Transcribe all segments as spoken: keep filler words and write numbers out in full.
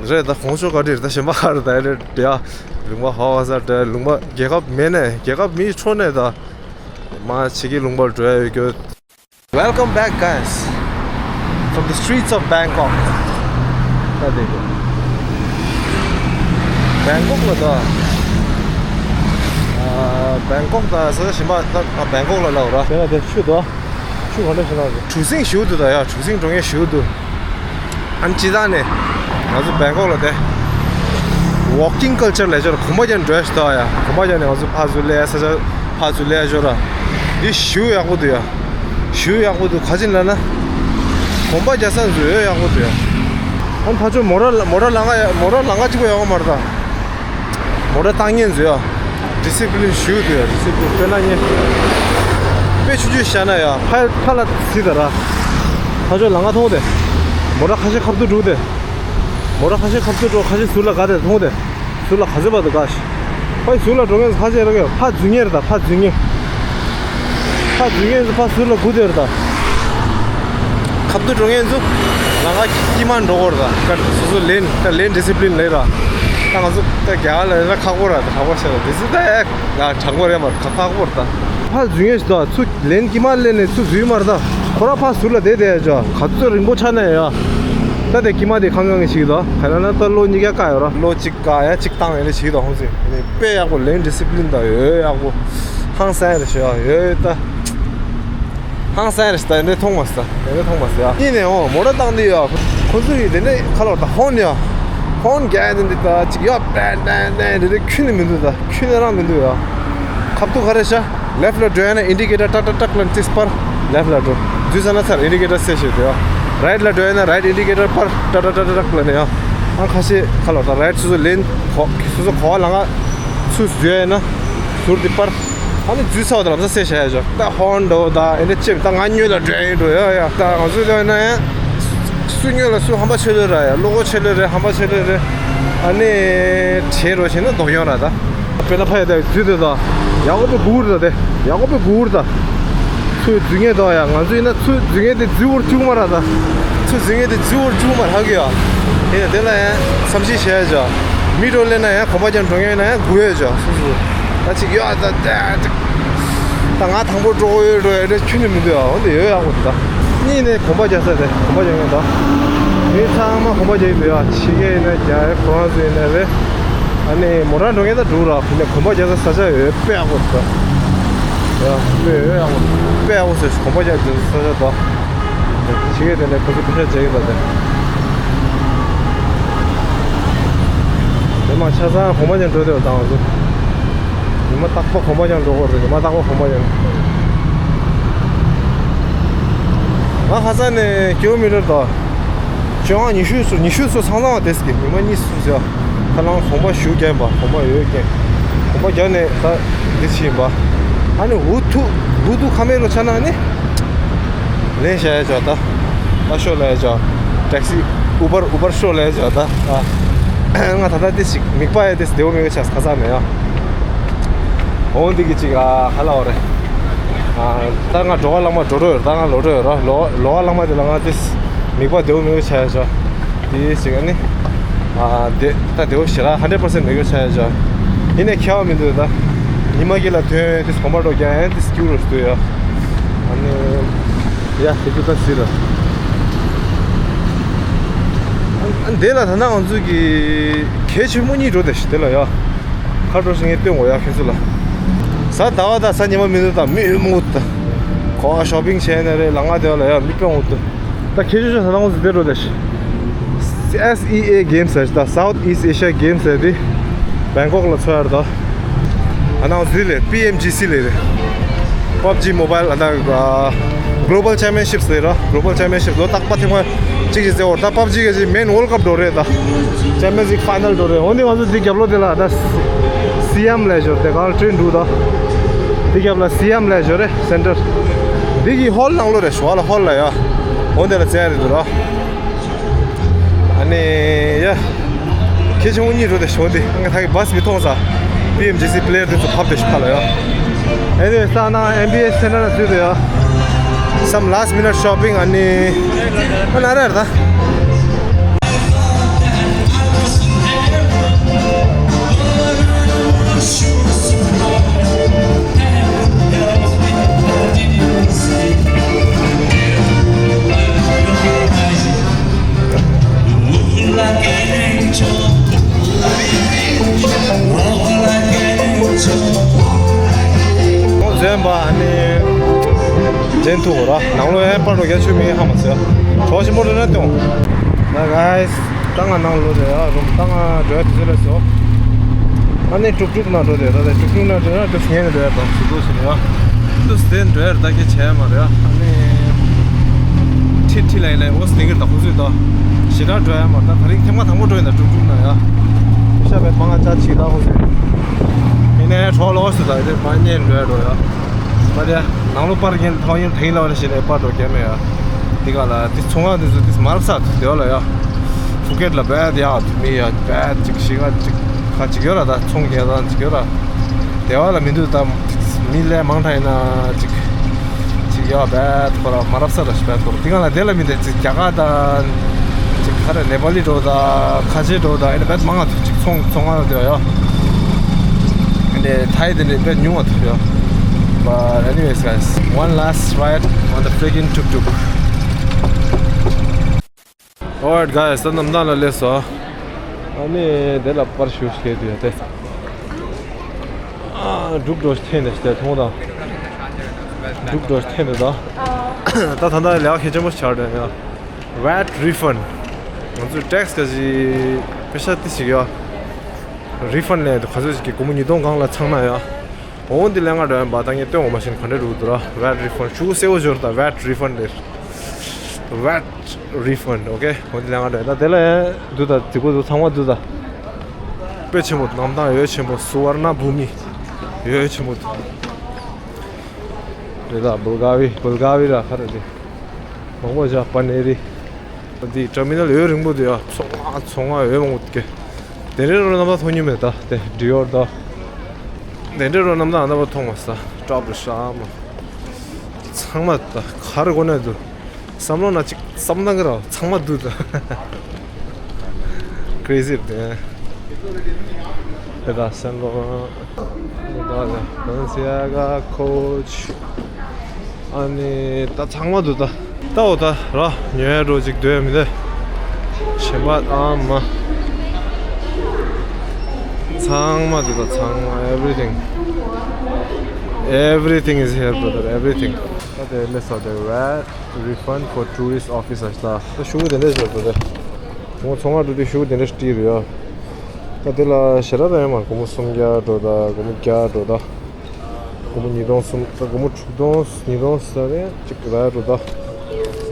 རེད། ད་གོང་ཆོ་ག་འདྲ་རེད། ད་གཞན་པ་ག་རེད། ད་རེད་ཡ། ལུང་པ་ཧ་བ་ས་ད་ལུང་པ་རྒྱལ་ཁབ་མེད་ནས་རྒྱལ་ཁབ་མིའི་ཁྲོད་ནས་ད་མ་ཕྱི་གི་ལུང་པར་འགྲོ་ཡ་ཡོད་རྒྱུ། Welcome back, guys, from the streets of Bangkok. ད་དེ་གོ་བེང་ཀོག་ལ་ད་ཨ་བེང་ཀོག་ད་ས་ཆ་གཞན་པ་ད་ཨ་བེང་ཀོག་ལ་ལབ་ར། དེ་ལ་དེ་ཆུ་དོ། ཆུ་ག་འདྲ་ཞིག་ན་གྲུ་གཟིངས་ཞིག་འདུག་ད་ཡ། གྲུ་གཟིངས་འགྲོ་མཁན་ཞིག་འདུག་ཨ་ནི་སྤྱིར་བཏང་ནས་ང་ཚོ་བེང་ཀོག་ལ་དེ་walking culture ལབ་ཡ་ཅིག་ཡོད་ར། གོམ་པ་རྒྱག་འགྲོ་ཡ་ཞིག་འདུག་ཡ། གོམ་པ་རྒྱག་ནས་ང་ཚོ་ཕར་ཚུར་སླེབས་ཡ། ས་ཆ་ཕར་ཚུར་སླེབས་ཡ་ཅིག་ཡོད་ར། འདི་ཞེ་པོ་ཡག་པོ་འདུག་ཡ། ཞེ་པོ་ཡག་པོ་འདུག་ག་ཅི་ལབ་ན་གོམ་པ་རྒྱག་ས་ཚོ་ཡོད་ཡག་པོ་འདུག་ཡ། ཨ་ནི་ཕར་ཕྱོགས་མོ་ཊ་མོ་ཊ་ལམ་ཁ་མོ་ཊ་ལམ་ཁ་གཅིག་པོ་ཡོད་མ་རེད་ད། མོ་ཊ་བཏང་མཁན་ཚོ་ཡ། ཌི་སི་པི་ལིན་ཞེ་པོ་འདུག་ཡ། ཌི་སི་པི་ལིན་དཔེར་ན་ངས་དཔེ་ཆུང་ཆུང་བཞག་ན་ཡ། ཕར་ཕར་ལ་གཟིགས་དང་ར། ཕར་ཕྱོགས་ལམ་ཁ་མཐོང་དེ། མོ་ཊ་ཁ་ཤས་ཁ་ཐུག་འགྲོ་དེ། མོ་ཊ་ཁ་ཤས་ཁ་ཐུག་འགྲོ། ཁ་ཤས་ཟུར་ལ་དགའ་དེ་མཐོང་དེ། ཟུར་ལ་ག་ཚོད་བར་དུ་དགའ་ཞིག་ཕར་ཟུར་ལ་འགྲོ་མཁན་ཚོ་ཕར་ཕྱོགས་ར་གི་ཕར་འཛུལ་མཁན་རེད་ད། ཕར་འཛུལ་མཁན། ཕར་འཛུལ་མཁན་ཚོ་ཕར་ཟུར་ལ་སྒུག་དེ་རེད་ད། ཁ་ཐུག་འགྲོ་མཁན་ཚོ་ལམ་ཁ་དཀྱིལ་མར་འགྲོ་དགོས་རེད་ད། ད་སོ་སོ་ལེན་ད་ལེན་ཌི་སི་པི་ལིན་ལབ་ར། ད་ང་ཚོ་ད་རྒྱ་གར་ལ་ཡིན་ན་ཁག་པོ་རེད་ད། ཁག་པོ་བྱས་ར། ཌི་སི་ད་ཨེ་ང་དྲང་པོ་རེད་མ་ཁག་ཁག་པོ་རེད་ད། ཕར་འཛུལ་མཁན་ཞིག་འདུག་ཚུར་ལེན་དཀྱིལ་མར་ལེན་ནས་ཚུར་འཛུལ་མ་རེད་ད། ཁོ་རང་ཕར་ཟུར་ལ་བསྡད་བསྡད་ཡ་ཅིག་ཡོད། ག་ཚོད་རིང་པོ་ཆགས་ན་ཡ། ད་དེ་དཀྱིལ་མ་དེ་ཁང་ཁང་གི་ཞིག་འདུག་ག་ལབ་ན་ད་ལོ་གཉིས་ཀ་བཀག་ཡོད་ར། ལོ་གཅིག་བཀག་ཡ་གཅིག་བཏང་ཡ་ལས་ཞིག་འདུག་ཧོང་སི་དཔེ་ཡག་པོ། ལེན་ཌི་སི་པི་ལིན་ད་ཡོད་ཡག་པོ། ཧང་སང་རེད་ཤག་ཡོད་ད། ཧང་སང་རེད་ཤག་ད། ཡིན་ནའི་མཐོང་མ་སོང་། ཡིན་ནའི་མཐོང་མ་སོང་ཡ། གཉིས་ནས་འོ་མོ་ཊ་བཏང་དུས་ཡ། ཁོ་ཚོ་གིས་དེ་ནས་ཁ་ལོར་ད་ཧོན་ཡ། ཧོན་རྒྱག་ཡ་དེ་འདི་ད་ཅིག་ཡ་པན་པན་པན་དེ་འདྲ་ཁྱོན་ནས་མི་འདུག་ད། ཁྱོན་ནས་རང་མི་འདུག་ཡ། ཁ་ཐུག་ག་རེ་ཤག་ལེཕ་ལ་འགྲོ་ཡ་ན་ཨིན་ཌི་ཀེ་ཊར་ཏག་ཏག་ཏག་ལབ་ནས་ཅིག་སྤར། ལེཕ་ལ་འགྲོ། འཛུལ་ཚར་ན་ཚར། ཨིན་ཌི་ཀེ་ཊར་སེ་བྱེད་དུ་ཡ། རའིཊ་ལ་འགྲོ་ཡ་ན་རའིཊ་ཨིན་ཌི་ཀེ་ཊར་སྤར། ཏག་ཏག་ཏག་ཏག་ལབ་ནས་ཡ། ཨ་ཁ་ཤས་ཁ་ལོར་ད་རའིཊ་སོ་སོ་ལེན་གོ་སོ་སོ་གོ་བ་ལམ་ཁ་ཚུར་འཛུལ་ཡ་ན་ཟུར་དེ་སྤར། ཨ་ནི་འཛུལ་ཚར་བ་དང་ལམ་སང་སེ་བྱ་ཡ་ཅིག་ཡོད། ད་ཧོན་འགྲོ་ད་ཨེ་འདྲ་ཅིག་ད་ང་སྔོན་ལ་འགྲོ་ཡིན་འགྲོ་ཡ་ཡ། ད་ང་ཚོ་ལ་ཡིན་ན་ཡང་སུ་སྔོན་ལ་སུ་ཧམ་པ་ཆེ་ལོས་ར་ཡ། བློ་ཁོག་ཆེ་ལོས་རེད། ཧམ་པ་ཆེ་ལོས་རེད། ཨ་ནི་བྲེལ་འགྲོ་བྱས་ན་སྡུག་གྱོང་ར་ད། དཔེར་ན་ཕ་ཡ་ད་འཛུལ་དེ་ད་ཡག་པོ་དཔེ་སྒུག་ར་ད། དེ་ཡག་པོ་དཔེ་སྒུག་ར་ད། ཚུར་འཛུལ་མཁན་ད་ཡ། ང་ཚོ་ཡིན་ན་ཚུར་འཛུལ་མཁན་དེ་འཛུལ་བོར་བཅུག་མ་ར་ད། ཚུར་འཛུལ་མཁན་དེ་འཛུལ་བོར་བཅུག་མ་རག་གི་ཡ། དེ་ཡ་དེ་ལ་ཡང་བསམ་གཞིག་བྱས་ཡ་ཅིག་མི་འགྲོ་ལེན་ན་ཡང་གོམ་པ་རྒྱག་འགྲོ་མཁན་ཡིན་ན་ཡང་སྒུག་ཡ་ཅིག་སོ་སོ། ད་ཅིག་ཡ་ད་ད་ད་ང་དང་པོ་འགྲོ་གི་ཡོད་འགྲོ་ཡ་དེ་ཁྱོན་ནས་མི་འདུག་ཡ། འོ་འདི་ཡོད་ཡག་པོ་འདུག་ད། གཉིས་ནས་གོམ་པ་རྒྱག་ས་དེ་གོམ་པ་རྒྱག་མཁན་ད། མི་ཚང་མ་གོམ་པ་རྒྱག་གི་འདུག་ཡ། ཕྱི་རྒྱལ་ཡིན་ན་རྒྱ་ཡ། ཁོ་རང་ཚོ་ཡིན་ན་རེད། ཨ་ནི་མོ་ཊ་འགྲོ་མཁན་ད་འགྲོ་ར། ཁོ་ནས་གོམ་པ་རྒྱག་ས་ས་ཆ་ཡོད་དཔེ་ཡག་པོ་འདུག་ཡ་དཔེ་ཡོད་ཡག་པོ། དཔེ་ཡག་པོ་ཟེར། གོམ་པ་རྒྱག་རྒྱུ་ས་ཆ་འདུག་ཕྱི་རྒྱལ་དེ་ནས་ཁོ་ཚོ་པེ་ཤ་རྒྱག་གི་འདུག་དེ། དེ་མ་ཆ་ཚང་གོམ་པ་རྒྱག་འགྲོ་དེ་བ་དང་ང་ཚོ། ཉི་མ་རྟག་པར་གོམ་པ་རྒྱག་འགྲོ་དགོས་རེད། ཉི་མ་རྟག་པར་གོམ་པ་རྒྱག་ང་ཁ་སང་ནས་ཀི་ལོ་མི་ཊར་དང་བཅོ་ལྔ་ཉི་ཤུ་སོ་ཉི་ཤུ་སོ་ཚང་ཚང་བ་དེ་ཟེར་གི། ཉི་མ་གཉིས་གསུམ་ཟེར་བ། ཁ་ལང་གོམ་པ་ཞུ་རྒྱག་པ། གོམ་པ་ཡོད་རྒྱག་གོམ་པ་རྒྱག་ནས་ད་འདི་ཕྱིན་པ། ཨ་ནི་འུ་ཐུག་འུ་ཐུག་ཁ་མེད་རོ་ཆ་ན་ནི། ལེན་བྱ་ཡ་ཅོ་ད། ད་ཤོ་ལ་ཡ་ཅོ། ཊེག་སི་ཨུ་བར་ཨུ་བར་ཤོ་ལ་ཡ་ཅོ་ད། ཨ། ང་ད་ལྟ་དེ་ཞིག་མིག་པ་ཡ་དེ་བདེ་བོ་མེད་གི་ཆགས་ཁ་ཚ་མེད་ཡ། འོ་འདི་གི་ཅིག་ཨ་ཧ་ལ་བ་རེད། ཨ། ད་ང་འགྲོ་བ་ལང་མ་འགྲོ་འགྲོ་ཡོད་ར། ད་ང་ལོག་འགྲོ་ཡོད་ར། ལོ་ལོ་བ་ལང་མ་དེ་ལ་ང་དེ་མིག་པ་བདེ་བོ་མེད་གི་ཆགས་ཡ་ཅོ། དེ་ཞིག་ཨ་ནི། ཨ། དེ་ད་བདེ་བོ་ཞེ་དྲག་ཧན་ཌེཌ་པར་སེན་མེད་གི་ཆགས་ཡ་ཅོ། ཡིན་ནའི་ཁྱད་པར་མི་འདུག་ད་ཉི་མ་གི་ལ་ཐོན་དེ་གོམ་པ་འགྲོ་རྒྱག་ཡ་དེ་སྐྱུར་རོ་ཞིག་འདུག་ཡ། ཨ་ནི། ཡ་དེ་ཚོ་ད་ཟེར་ར། ཨ་འདི་ལ་ད་ནང་ང་ཚོ་གི་གལ་ཆེན་པོ་གཉིས་འགྲོ་དེ་ཞིག་དེ་ལ་ཡ། ཁ་འགྲོ་ཞིག་ངས་སྟོན་དགོས་ཡ་ཁྱོད་ཚོ་ལ། གཟའ་ཟླ་བ་དང་གཟའ་ཉི་མ་མི་འདུག་ད་མི་ཡོད་མོད་ད། གོ་བ་ཤོ་པིང་བྱས་ནས་རེད། ལ་ང་དེ་ལ་ཡ་མི་སྤོང་འོང་ད། ད་ཁྱེད་ཆོ་ཆོ་ད་ནང་ཚོ་དེ་འགྲོ་དེ་ཤི། S E A Games ཟེར་ད་South East Asia Games ཟེར་དེ་བེང་ཀོག་ལ་འཚོགས་ཡ་རེད་ད། ཨ་ནང་ཚོ་དེ་ལས་P M G C ལས་རེད། PUBG Mobile ཨ་ད་Global Championship ཟེར་ར། Global Championship ལོ་རྟག་པ་ཐེངས་མ་གཅིག་ཅིག་ཟེར་བར་ད་PUBG གི་ཅིག་main World Cup འགྲོ་རེད་ད། Champions League final འགྲོ་རེད། འོན་ཏེ་ང་ཚོ་དེ་རྒྱབ་ལོགས་དེ་ལ་ད་Siam ལས་ཞོར་དེ་ག་ལ་ཊེན་འདུག་ད། དེ་རྒྱབ་ལ་Siam ལས་ཞོར་རེད། སེན་ཊར། འདི་གི་ཧོལ་ནང་ལོགས་རེད། ཞོར་ལ་ཧོལ་ལ་ཡ། འོ་འདི་ལ་བཙལ་རེད་འདུག་ར། ཨ་ནི་ཡ། ཁྱེད་ཆུང་གཉིས་འགྲོ་དེ་ཞོར་འདི་ང་ད་གི་བཱས་མི་མཐོང་ས། P M G C player དེ་ཚོ་ཕབ་དེ་ཞིག་ཕ་ལ་ཡ། ཨེ་ནི་ས་ན་M B S center ལ་ཚུད་དེ་ཡ། Some last minute shopping ཨ་ནི། ཨ་ན་ར་ར་ད། ཁོང་འཛེམ་པ་ནི་འཛེམ་ཐུག་ར། ནང་ལོ་ཡང་པར་འགྲོ་རྒྱ་ཆུ་མི་ཧ་མ་ཟེར། གྲོགས་ཆེན་པོ་རེ་ན་ཏོང་། ན་གའི་ད་ང་ནང་ལོ་རེ་ཨ་རུམ་ད་ང་འགྲོ་ཡ་དུས་ཚོད་ལས་སོ། ཨ་ནི་ཀྲུག་ཀྲུག་ན་འགྲོ་དེ་ད་དེ་ཀྲུག་ཀྲུག་ན་འགྲོ་ཡ་དུས་ངས་ནས་འགྲོ་ཡ་དང་སུ་དུ་སུ་ནི་ཡ། དུས་དེ་འགྲོ་ཡ་ད་ཁྱེད་བྱས་མ་རེད་ཨ་ནི། ཁྲི་ཁྲི་ལ་ཡིན་ལ་འོ་སྟེང་གི་ད་ཁོ་ཚོས་ད་ཞེ་དྲག་འགྲོ་ཡ་མ་ད་ད་རིང་ཐེངས་མ་དང་པོ་འགྲོ་ཡིན་ད་ཀྲུག་ཀྲུག་ན་ཡ། ཤ་བའི་མང་ང་ཅག་ཅིག་ད་ཁོ་ཚོས་ཡིན་ནའི་གྲོགས་ལོག་སུ་ད་དེ་མ་ཉན་འགྲོ་ཡ་འགྲོ་ཡ། མ་དེ་ནང་ལོ་པར་ཉན་ཐོག་ཉན་དེང་ལ་བ་ལ་ཞེ་ནའི་པར་འགྲོ་རྒྱ་མེད་ཡ། དེ་ག་ལ་དེ་ཚོང་ང་དེ་ཚོ་དེ་མར་ས་དེ་ལ་ཡ། ཕུ་ཀེད་ལ་བད་ཡག་མི་ཡ་བད་ཅིག་ཤི་ག་ཅིག་ཁ་ཅིག་ཡོད་ར། ད་ཚོང་རྒྱག་སྟངས་ཅིག་ཡོད་ར། དེ་བ་ལ་མི་འདུག་ད་མི་ལས་མང་དྲགས་ཡིན་ན་ཅིག་ཅིག་ཡོད་བད་ཁོ་ར་མ་རབས་ས་ར་ཤི་བད་ཁོ་ར། དེ་ག་ལ་དེ་ལ་མི་དེ་ཅིག་རྒྱ་གར་དང་ཅིག་ག་རེ་ནེ་པ་ལི་འགྲོ་ད་ཁ་ཆེ་འགྲོ་ད་ཨེ་ནི་བད་མང་ང་ཐུག་ཅིག་ཚོང་ཚོང་ང་དེ་ཡོད་ཨེ་ནི་ཐའི་དེ་འདྲ་བད་ཉུང་བ་ཐུག་ཡོད། But anyways, guys, one last ride on the freaking tuk tuk. Alright guys, ད་གནམ་ཐང་ལ་སླེབས་སོང་། ཨ་ནི་དེ་ལ་པར་ཞུ་ཤེས་དུས་ཡ་དེ། ཨ་འབྲུག་འགྲོ་ཐེན་དེ་ཞིག་དེ་མཐོང་དང་། འབྲུག་འགྲོ་ཐེན་དེ་ད། ད་ད་ལྟ་ལས་ཀ་གལ་ཆེན་པོ་ཆགས་འདུག་ཡ། ཝེ་ཊི་རི་ཕན། ང་ཚོས་ཊེག་སི་ག་ཞིག་པེ་ཤ་ཏི་ཞིག་ཡ། རི་ཕན་ལས་དུ་ག་ཚོད་ཞིག་གི་སྒོར་མོ་ཉིས་སྟོང་སྒང་ལ་ཚང་ན་ཡ། འོ་འདི་ལས་ང་འགྲོ་ཡ་འབའ་ད་ངས་སྟོན་འོ་མ་ཤིན་ག་འདྲ་འགྲོ་འདུག་ར། ཝེ་ཊི་རི་ཕན་ཤུ་གུ་སེ་འོ་ཞོར་ད་ཝེ་ཊི་རི་ཕན་རེད། ཝེ་ཊི་རི་ཕན་ཨོ་ཀེ། འོ་འདི་ལས་ང་འགྲོ་ཡ་ད་དེ་ལ་ཡ་འདུག་ད་དེ་གོ་འདུག་ཚང་མ་འདུག་ད། དཔེ་ཆེན་པོ་གནམ་ཐང་ཡོད་ཆེན་པོ་སུ་ཝར་ན་བྷུ་མི་ཡོད་ཆེན་པོ་འདུག་རེད་ད། བུལ་ག་རི་བུལ་ག་རི་ར་ཁ་ར་རེད། མང་པོ་བཞག་པ་ནེ་རི། འདི་ཊར་མི་ནལ་ཡོད་རིང་པོ་འདུག་ཡ། ཚོང་ང་ཚོང་ང་ཡོད་མང་པོ་འདུག་གེ། དེ་འདྲའི་རོ་རྣམ་དག་མཐོང་མྱོང་མེད་ད། དེ་ཌི་ཨོར་ད། དེ་འདྲའི་རོ་རྣམ་དག་ཨ་ན་པ་མཐོང་མ་ས་ཀྲོབ་རེ་ཤ་མ། ཚང་མ་ད་ག་རེ་གོ་ན་འདུག་བསམ་བློ་ན་ཅིག་བསམ་ན་གི་ར་ཚང་མ་འདུག་ད། Crazy རེད། དེ་ད་སན་ལོ་ད་ད་ད་སི་ཡ་ག་ཁོ་ཆ། ཨ་ནི་ད་ཚང་མ་འདུག་ད། ད་འོ་ད་ར་ཉོ་ཡ་འགྲོ་ཅིག་སྡོད་མི་འདུག་ཞེན་པ་ཨ་མ། ཚང་མ་འདུག་ད་ཚང་མ། Everything, everything is here, brother, everything. ད་དེ་ལས་ས་དེ་ཝེ་ཊི་རི་ཕན་ཕོར་ཊུ་རི་སི་ཊི་ཨོ་ཕི་སི་ཨ་ཤ་ད། ད་ཤུ་གུ་དེ་འདྲས་ཞིག་ད་དེ་ངོ་ཚོང་ང་འགྲོ་དུས་ཤུ་གུ་དེ་འདྲས་ཞིག་སྤྲད་རེད་ཡ། ད་དེ་ལ་ཞེ་དྲག་ད་ཡོད་མ་རེད། སྒོར་མོ་སུམ་བརྒྱ་འགྲོ་ད། སྒོར་མོ་བརྒྱ་འགྲོ་ད། སྒོར་མོ་ཉིས་སྟོང་གསུམ་ད། སྒོར་མོ་དྲུག་སྟོང་ཉིས་སྟོང་ཟེར་ནས་གཅིག་རག་འགྲོ་ད།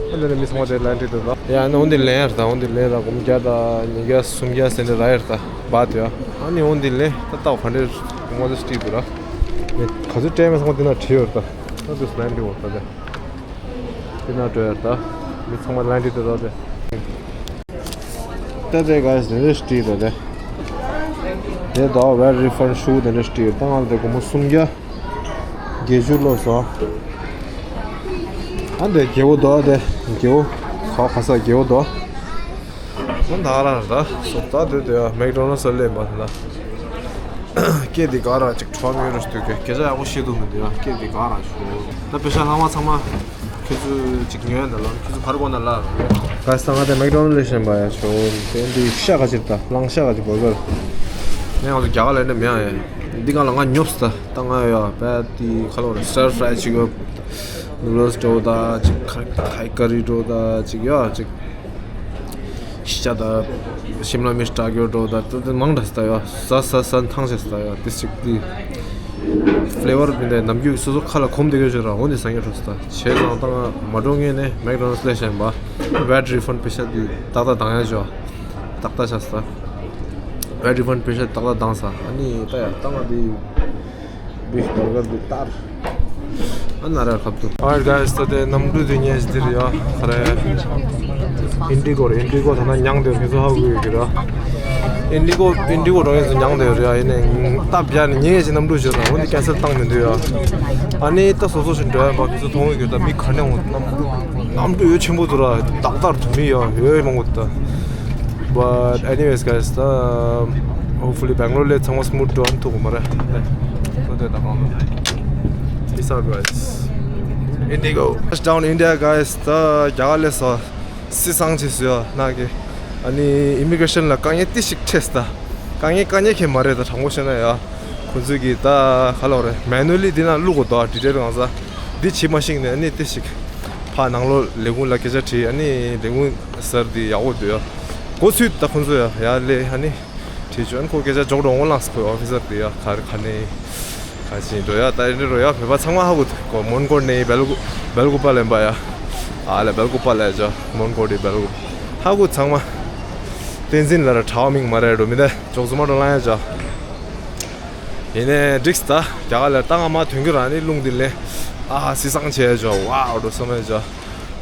ཨ་འདི་ནས་མི་ཚང་མ་དེ་ལན་ཏི་འགྲོ་ད། ཡ་ཨ་ནི་འོ་འདི་ལེན་ཡར་ད། འོ་འདི་ལེན་ད། སྒོར་མོ་བརྒྱ་དང་ཉིས་བརྒྱ་སུམ་བརྒྱ་ཟེར་ནས་རག་ཡར་ད་བ་དེ། ཨ་ནི་འོ་འདི་ལེན་ད། ལྟ་བ་ག་འདྲས་སྒོར་མོ་དེ་སྤྲད་འདུག་ར། ནི་ག་ཚོད་སྤྲད་མེད་ཚང་མ་འདི་ན་བྲིས་ཡོད་ད། ད་དུ་ལན་ཏི་འོ་ད་དེ། དེ་ན་འགྲོ་ཡར་ད། མི་ཚང་མ་ལན་ཏི་འགྲོ་ད་དེ། ད་དེ་ག་དེ་འདྲས་སྤྲད་ད་དེ། དེ་ད་ཝེ་ཊི་རི་ཕན་ཤུ་གུ་དེ་འདྲས་སྤྲད་ད། ང་དེ་སྒོར་མོ་སུམ་བརྒྱ་བརྒྱད་ཅུ་ལོག་སོང་། ཨ་འདི་རྒྱལ་པོ་འདུག་དེ་རྒྱལ་པོ་ག་ག་ས་རྒྱལ་པོ་འདུག་ད་ད་ར་ད་སོ་ད་དེ་དེ་མེག་ཌོ་ནལ་སི་ལ་སླེབས་པ་ལ། སྐད་དེ་ག་ར་ཅིག་གྲོགས་མེད་རུ་ཞུ་གི་སྐད་ཆ་ཡག་པོ་བཤད་ཐུབ་མི་འདུག་ཡ། སྐད་དེ་ག་ར་ཞུ། ད་པེ་ཤ་ལྷག་མ་ཚང་མ་ཁྱེད་ཚོས་ཅིག་ཉོས་ཡ་ད་ལ། ཁྱེད་ཚོ་ག་རེ་དགོས་ན་ལ། ག་ས་ང་དེ་མེག་ཌོ་ནལ་ལ་ཞེན་པ་ཡ་ཆོ། དེ་འདི་ཤ་ག་ཅིག་ད་ལང་ཤ་ག་ཅིག་བར་གར། ནས་ང་ཚོ་རྒྱ་གར་ལ་འདྲ་མེད་ཡ། འདི་ག་ལ་ང་ཉོབ་སི་ད། ད་ང་ཡ་བད་དེ་ཁ་ལོ་རེ་སི་ཊར་ཕ་རའི་ཅིག་ཡོད། ནུ་ཌལ་སི་འགྲོ་ད་ཅིག་ཁ་ཐའི་ཀ་རི་འགྲོ་ད་ཅིག་ཡ་ཅིག་ཤ་ད་ཤིམ་ལ་མིར་ཊ་ཀྱོ་འགྲོ་ད་ད་ད་མང་དྲགས་ད་ཡ། ཟ་ཟ་ཟ་ཐང་ཆད་ད་ཡ། དེ་ཅིག་དེ་ཕི་ལེ་ཝར་མི་འདྲ་ནམ་རྒྱུན་སོ་སོ་ཁ་ལ་གོམས་དེ་ག་ཞོར་ར་འོ་འདི་ཟ་ངེ་འགྲོ་ད། བྱས་ཙང་ད་ང་མ་འགྲོ་ངེ་ནས་མེག་ཌོ་ནལ་སི་ལ་ཞེན་པ། ཝེ་ཊི་རི་ཕན་པེ་ཤ་དེ་ཏག་ཏག་བཏང་ཡ་ཞོ། ཏག་ཏག་ཆགས་ད། ཝེ་ཊི་རི་ཕན་པེ་ཤ་ཏག་ཏག་བཏང་ས། ཨ་ནི་ད་ཡ་ད་ང་དེ། བིཕ་བར་གར་འདི་ལྟར། ཨ་ན་ར་ཁབ་ཏུ། Alright guys, ད་དེ་གནམ་གྲུ་དེ་ཉལ་ཞིག་འདིར་ཡ། ཁ་རེ། ཨིན་ཌི་གོ་རེད། ཨིན་ཌི་གོ་ད་ན་མྱང་དེ་ངེད་ཚོ་ཧ་གོ་ཡོད་ཀྱི་ར། ཨིན་ཌི་གོ་ཨིན་ཌི་གོ་འགྲོ་ངེད་ཚོ་མྱང་དེ་རེད་ཡ། ཡིན་ནའི་སྟབས་ཡག་ནས་ཉལ་ཞིག་གནམ་གྲུ་བཞུར་ར། འོ་འདི་ཀན་སེལ་བཏང་མི་འདུག་ཡ། ཨ་ནི་ད་སོ་སོ་ཞིག་འགྲོ་ཡ་བ་ཁྱེད་ཚོ་མཐོང་ཡོད་ཀྱི་ད། མི་ག་ནས་འོང་གནམ་གྲུ་གནམ་གྲུ་ཡོད་ཆེན་པོ་འདུག་ར། ཏག་ཏག་ཐུག་མི་ཡ་ཡོད་མང་པོ་ད། But anyways guys, ད་hopefully Bangalore ལས་ཚང་མ་སྨུ་ཌི་འགྲོ་ཐུབ་ཀྱི་མ་རེད། ད་དེ་ད་གང་ལ། Peace out guys. Indigo. Touchdown India guys. ད་རྒྱ་གར་ལས་སོ་སི་སང་ཆེ་སུ་ཡ་ན་གི། ཨ་ནི་ཨི་མི་གྷི་རེ་ཤན་ལ་དཀའ་ངལ་ཏི་ཞིག་འཕྲད་ད། དཀའ་ངལ་དཀའ་ངལ་གྱི་མ་རེད་ད། དྲང་པོ་བཤད་ན་ཡ། ཁོང་ཚོས་ཀྱི་ད་ག་ལབ་རེད། མེ་ནུ་ལི་འདི་ན་བླུག་དགོས་ད། ཌི་ཊེལ་གང་ས་འདི་བྱེད་མ་ཤེས་ནས། ཨ་ནི་ཏི་ཞིག་ཕ་ནང་ལོགས་ལས་ཁུངས་ལ་སྐད་ཆ་དྲིས། ཨ་ནི་ལས་ཁུངས་སར་འདི་ཡག་པོ་འདུག་ཡ། གོ་ཚུལ་ད་ཁོང་ཚོ་ཡ་ཡ་ལས་ཨ་ནི་དྲིས་བྱུང་། ཨ་ནི་ཁོ་སྐད་ཆ་འཇོག་འགྲོ་འོང་ལངས་སོང་། ཁོའི་ཨོ་ཕི་སར་འདི་ཡ། ག་རེ་ག་ནས་ག་ཅིག་འགྲོ་ཡ། ད་ཨེ་འདྲ་འགྲོ་ཡ། བོད་པ་ཚང་མ་ཧ་གོ་གོ། མོན་གྷོ་ནས་སྦེལ་ཀོབ་སྦེལ་ཀོབ་པ་ལེན་པ་ཡ། ཨ་ལ་སྦེལ་ཀོབ་པ་ལ་ཡ། མོན་གྷོ་ནས་སྦེལ་ཀོབ་ཧ་གོ་ཚང་མ། བསྟན་འཛིན་ལ་ར་གྲྭ་བ་མིང་མ་རེད་འགྲོ་མི་དེ་ཅོག་ཙུ་མ་འགྲོ་ལང་ཡ་ཅོ། ཡིན་ནའི་འགྲིགས་ད། རྒྱ་གར་ལ་ད་ང་མ་ཐོན་གི་ར་ནི་རླུང་འདི་ལེན། ཨ་སི་སང་བྱས་ཅོ། ཝའོ་འགྲོ་བསམ་ཡ་ཅོ།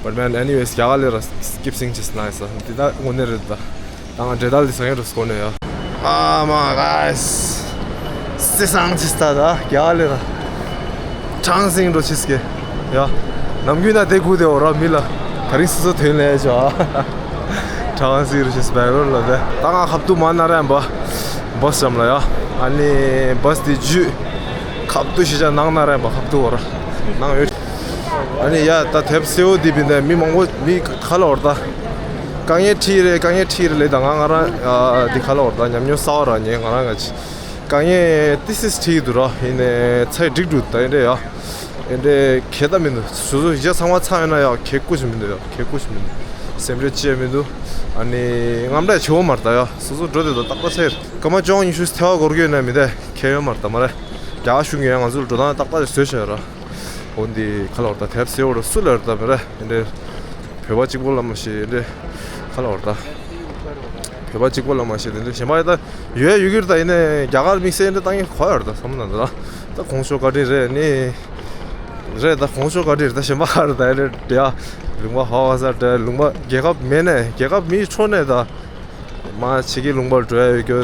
But man, anyways, རྒྱ་གར་ལ་ར་སྐྱིབ་སིང་ཅིས་ནའི་ས་འདི་ད་དངོས་གནས་རེད་ད། ད་ང་འདྲེ་དལ་འདི་ས་ངན་རུ་སྐོར་ནས་ཡ། ཨ་མ་ག་སི་སང་ཅིས་ད་ད་རྒྱ་གར་ལ་ར། གྲང་སིང་འགྲོ་ཆིས་ཀེ། ཡ། ནམ་རྒྱུན་ན་དེ་གུ་དེ་འོ་ར་མི་ལ། ད་རིང་སོ་སོ་ཐོན་ལས་ཅོ། གྲང་སིང་རུ་ཆིས་སྦེང་ལོར་ལ་དེ། ད་ང་ཁབ་ཏུ་མ་ན་རན་པ། བ་སི་ཇམ་ལ་ཡ། ཨ་ནི་བ་སི་དེ་ཇུ། ཁབ་ཏུ་ཤི་ཅ་ནང་ན་རན་པ་ཁབ་ཏུ་འོ་ར། ནང་ཡོད། ཨ་ནི་ཡ་ད་དེབ་སེའུ་འདི་བིན་ད་མི་མང་པོ་མི་ག་ལ་འོར་ད། དཀའ་ངལ་འཕྲད་རེད། དཀའ་ངལ་འཕྲད་རེད་ལེ། ད་ང་ང་རང་འདི་ག་ལ་འོར་ད། ཉམས་མྱོང་གསར་བ་ར་ཉེ་ང་རང་ག་ཅི། དཀའ་ངལ་ཏི་སིས་འཕྲད་འདུག་ར། ཡིན་ནའི་ཚེ་འགྲིག་འགྲོ་ད། ཡིན་རེད་ཡ། ཡིན་རེད་གལ་ད་མི་འདུག་སོ་སོ་ཡ་ཚང་མ་ཚང་ཡོད་ན་ཡ་གལ་ཀུ་ཞིག་མི་འདུག་ཡ། གལ་ཀུ་ཞིག་མི་འདུག་སེམས་ཁྲལ་ཅི་ཡ་མི་འདུག་ཨ་ནི་རྔམ་སྐྲག་བྱེད་འོ་མ་རེད་ད་ཡ། སོ་སོ་འགྲོ་དེ་ད་ཏག་ཏག་ཚེ་རེད། སྐར་མ་བཅོ་ལྔ་ཉི་ཤུ་ཐལ་བ་འགོར་གྱི་ཡོད་ན་མི་དེ་ཁྱད་ཡོད་མ་རེད་ད་མ་རེད། རྒྱ་གཞུང་གིས་ང་ཚོ་ལ་འགྲོ་སྟངས་ཏག་ཏག་ཅིག་བཟོས་བཞག་ཡོད་ར། འོ་འདི་ག་ལ་འོར་ད་དེབ་སེའུ་འོ་ར་སུ་ལ་འོར་ད་མི་རེད། ཡིན་རེད། བོད་པ་གཅིག་པོ་ལ་མ་ཤེས་ཡིན་རེད། ག་ལ་འོར་ད། བོད་པ་གཅིག་པོ་ལ་མ་ཤེས་དེ་འདྲ་གཞན་པ་ཡ་ད་ཡོད་ཡོད་ཀྱི་རེད་ད། ཡིན་ནའི་རྒྱ་གར་དམིགས་བསལ་འདྲ་བཏང་ཡིན་གོ་ཡོད་རེད་ད་བསམ་ན་འདི་ལ། ད་གོང་ཞུ་བཀའ་དྲིན་རེད་ནི། རེད་ད་གོང་ཞུ་བཀའ་དྲིན་རེད་ད། གཞན་པ་ག་རེད་ད། ཡ་རེད་ཡ། ལུང་པ་ཧ་བ་ས་འདྲ་ལུང་པ་རྒྱལ་ཁབ་མེད་ནས་རྒྱལ་ཁབ་མིའི་ཁྲོད་ནས་ད། མ་ཕྱི་གི་ལུང་པར་འགྲོ་ཡ་ཡོད་རྒྱུ།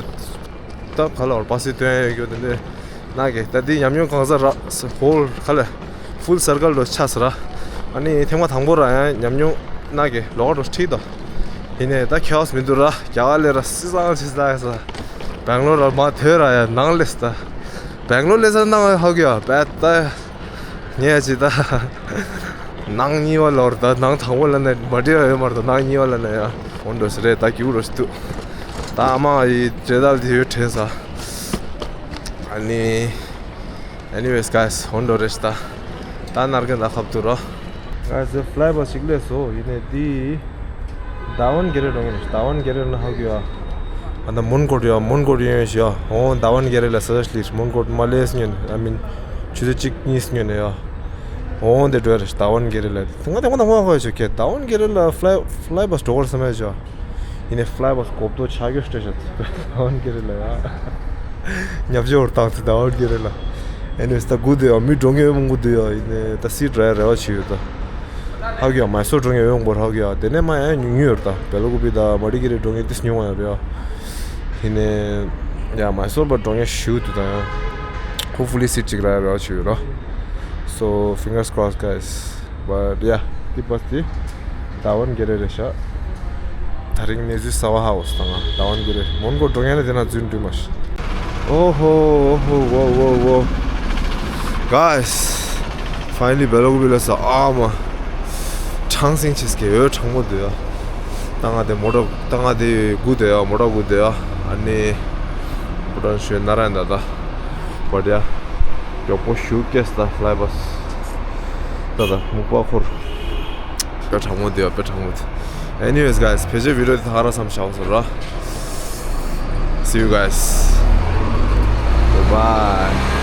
ད་ག་ལ་བར་པ་སི་སྟོན་ཡ་ཡོད་རྒྱུ་དེ་འདྲ་ན་གི་ད་འདི་ཉམས་མྱོང་གང་ཟག་ར་ཧོལ་ག་ལ་ཧྥུལ་སར་ཀལ་འགྲོ་ཆགས་སོ་ར། ཨ་ནི་ཐེངས་མ་དང་པོ་ར་ཡང་ཉམས་མྱོང་ན་གི་ལོག་འགྲོ་ཁྲིད་དོ། ཡིན་ནའི་ད་ཁྱེའོ་སི་མི་འདུག་ར། རྒྱ་གར་ལས་ར་སི་སང་ཆི་ས་ས། སྦེང་ལོར་ར་མ་ཐོས་ར་ཡ་ནང་ལས་ད། སྦེང་ལོར་ལས་ས་ནང་ཧ་གི་ཡ་བད་ད། ངས་ཅི་ད། ནང་གཉིས་པ་ལོར་ད་ནང་དང་པོ་ལ་ནས་མ་འདྲེ་ཡོད་མ་རེད་ད། ནང་གཉིས་པ་ལ་ནས་ཡ། འོན་ཏོ་སི་རེད་ད་རྒྱུག་རོ་ཞིག་འདུག་ད་ཨ་མ་ཡི་འདྲེ་དལ་དེ་ཡོད་དྲན་ས། ཨ་ནི། Anyways, guys, འོན་ཏོ་རེད་ད། ད་ནར་གན་ད་ཁབ་ཏུ་རོ། Guys, the fly bus ཞིག་ལས་སོ་ཡིན་ནས་དེ། ད་ཝན་གེ་རེ་རོང་ཡིན། ད་ཝན་གེ་རེ་ལ་ཧ་གི་ཡ། ཨ་ད་མོན་གོ་ཡ་མོན་གོ་ཡོང་ཡོང་ཞིག་ཡ། འོ་ད་ཝན་གེ་རེ་ལ་ས་ས་ལིར་མོན་གོ་མ་ལས་སྙོན། I mean ཆུ་ཚོད་གཅིག་གཉིས་སྙོན་ཡ། འོ་དེ་འགྲོ་རེད་ད་ཝན་གེ་རེ་ལ། ང་དེ་ང་དང་པོ་ཧ་གོ་ཡ་ཆོ་ཁེ་ད་ཝན་གེ་རེ་ལ་fly fly bus འགྲོ་གར་བསམ་ཡ་ཆོ། ཡིན་ནའི་fly bus གོབ་ཏོ་ཆ་གྱོ་སྟེ་ཤ་ད་ཝན་གེ་རེ་ལ་ཡ། ཉབ་ཅོ་བར་བཏང་ཚེ་ད་ཝན་གེ་རེ་ལ། Anyways ད་སྒུག་སྡོད་ཡ། མི་འགྲོ་མཁན་མང་པོ་འདུག་ཡ། ཡིན་ནའི་ད་སི་ཊི་རག་རེ་བ་བྱེད་ཡོད་ད། ཧ་གི་ཡ་མའི་སོར་འགྲོ་མཁན་ཡོད་མང་པོ་ཧ་གི་ཡ། དེ་ནས་མ་ཡ་ཉུང་ཉུང་ཡོད་ད། སྦེལ་ཀོབ་པི་ད་མ་ཌི་ཀི་རི་འགྲོ་མཁན་ཏིས་ཉུང་བ་ཡོད་རེད་ཡ། ཡིན་ནའི་ཡ་མའི་སོར་བར་འགྲོ་མཁན་ཞུ་འདུག་ད་ཡ། Hopefully སི་ཊི་ཅིག་རག་རེ་བ་བྱེད་ཡོད་ར། So fingers crossed, guys. But yeah, the bus དེ་ད་ཝན་གེ་རེ་རེད་ཤག་ད་རིང་གནས་ཚུལ་གསར་པ་ཧ་གོ་སོང་ད་ང་། ད་ཝན་གེ་རེ་མོན་གོ་འགྲོ་མཁན་ལ་དེ་ན་རྫུན་འགྲུལ་མ་ཤི། Oh ho, oh ho, whoa, whoa, whoa. Guys, finally སྦེལ་ཀོབ་པི་ལ་ས་ཨ་མ། གྲང་སིང་ཆེས་ཀྱི་འོད་གྲང་མོ་འདུག་ཡ། ད་ང་དེ་མོ་ཊ་ད་ང་དེ་སྒུག་སྡོད་ཡ། མོ་ཊ་སྒུག་སྡོད་ཡ། ཨ་ནི་མོ་ཊ་ཞོན་ན་ར་ཡིན་ད་ད། But yeah, མགྱོགས་པོ་ཞུ་སྐྱེས་ད་fly bus། ད་ད་མུག་པ་འཁོར། དཔེ་གྲང་མོ་འདུག་ཡ། དཔེ་གྲང་མོ་འདུག Anyways, guys, ཕལ་ཆེར་བི་ཌི་ཡོ་དེ་ད་ག་རང་མཚམས་བཞག་པ་སོང་ར། See you guys. Bye bye.